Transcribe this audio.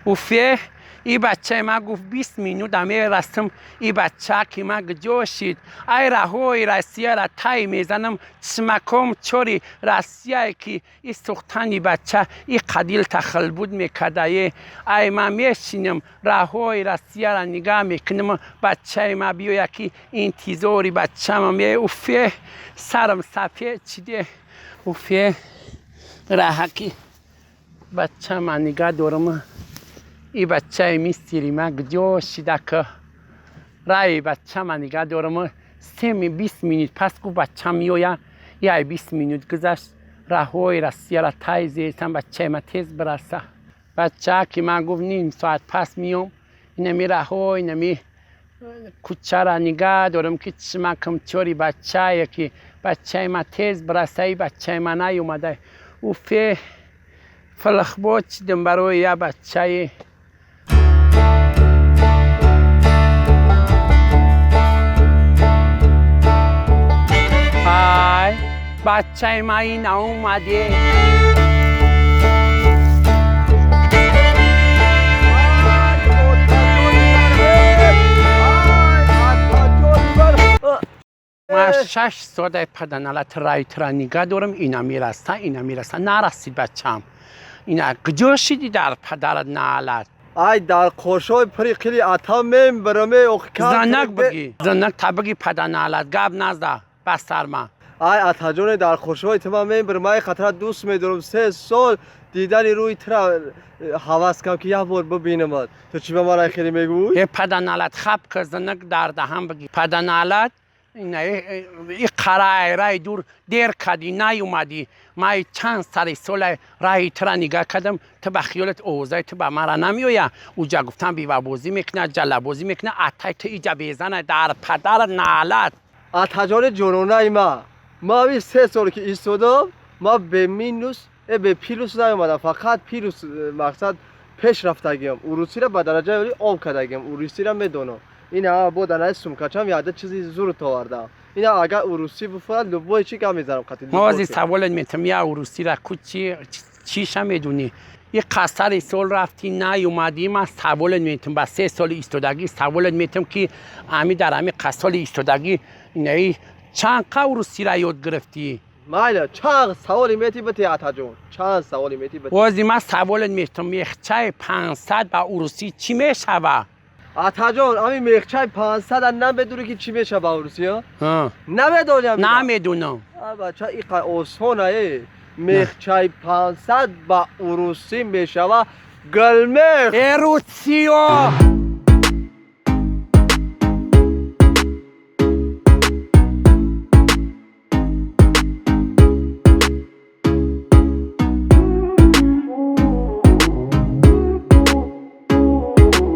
Уфе, и бачаи ма гуфт 20 минута мерасам. И бача ки ма куҷо шид? Ай раҳои Россияра тай мезанам, чмаком чори Россияе ки и сухтани бача и қадил тахалбуд мекардае. Ай ма мешинам, раҳои Россияра нигаҳ мекунам, бачаи ма биёя ки интизори бачамам. Е, уфе, сарам сафед чиде. Уфе, раҳа ки бачама нигаҳ дорам. И бачаи мистери ма куҷо шида ка? Раи бачама нигаҳ дорам. Семи 20 минут пас гуфт бача меоя. Яй 20 минут гузашт, раҳои Россияра тай зестам, бачаи ма тез бираса. Бача ки ман гуфт ним соат пас меом. Инами раҳо, инами кӯчара нигаҳ дорам ки чимакам чори бачае ки бачаи ма тез бираса. И бачаи ма наёмада. Уфе, филхбод чидам барои я бачаи. Ай, бачаи ма ин наомаде. Ма 6 соат паданалат райтра нигаҳ дорам, ина мераса, ина мераса, нарасид бачам. Ина куҷо шиди, дар падарат наалат? Ай, дар қошои пири қили ата мембараме. Занак бигӣ, занак та бигӣ, паданалат, гап назда ба сарма. Ай, атаҷоне, дар қошои ту ман мембарам. Ай, хатара дӯст медорам, 3 сол дидани рӯи тура ҳавас кам ки як бор бибинамад. Ту чӣ ба ман хеле мегӯй? Е, паданалат, хаб ка, занак дар даҳан бигӣ, паданалат. И қарай рай дур дер кардӣ, наёмадӣ. Ман чанд сари сола раҳи тура нигаҳ кардам. Ту ба хиёлат овозаи ту ба мара намеоя. Уҷа гуфтам бевабозӣ мекунад, ҷаллабозӣ мекунад, атай ту иҷа безана, дар падарат наалат. Атаҷони ҷононаи ма, ма ави 3 сол ки истодам, ма бе минус бе плюс наёмадам, фақат плюс, мақсад пеш рафтагиам. Урусиро ба дараҷаи олӣ об кардагиам, урусиро медонам. Ина бо дар наи сумкачам яда чизи зурт овардам. Ина агар урусӣ бифурад, любой чи гап мезанам қати. Мози саволет метам, я урусира ку чиша медунӣ? И қасари сол рафтӣ, наёмадӣ. Ман саволет метам, ба 3 соли истодагӣ саволет метам ки ами дар ами қасоли истодагӣ инаи чанд қа урусира ёд гирифтӣ? Майла, чанд саволи мети бити, атаҷон, чанд саволи мети бити. Бози ман саволет метам: мехчаи 500 ба урусӣ чӣ мешава? Атаҷон, ами мехчаи 500 намедонӣ ки чӣ мешава ба урусӣ? Намедонам? Намедонам. Бача, иқа осона е. Мехчаи 500 ба урусӣ мешава гулмех. Э, русиё.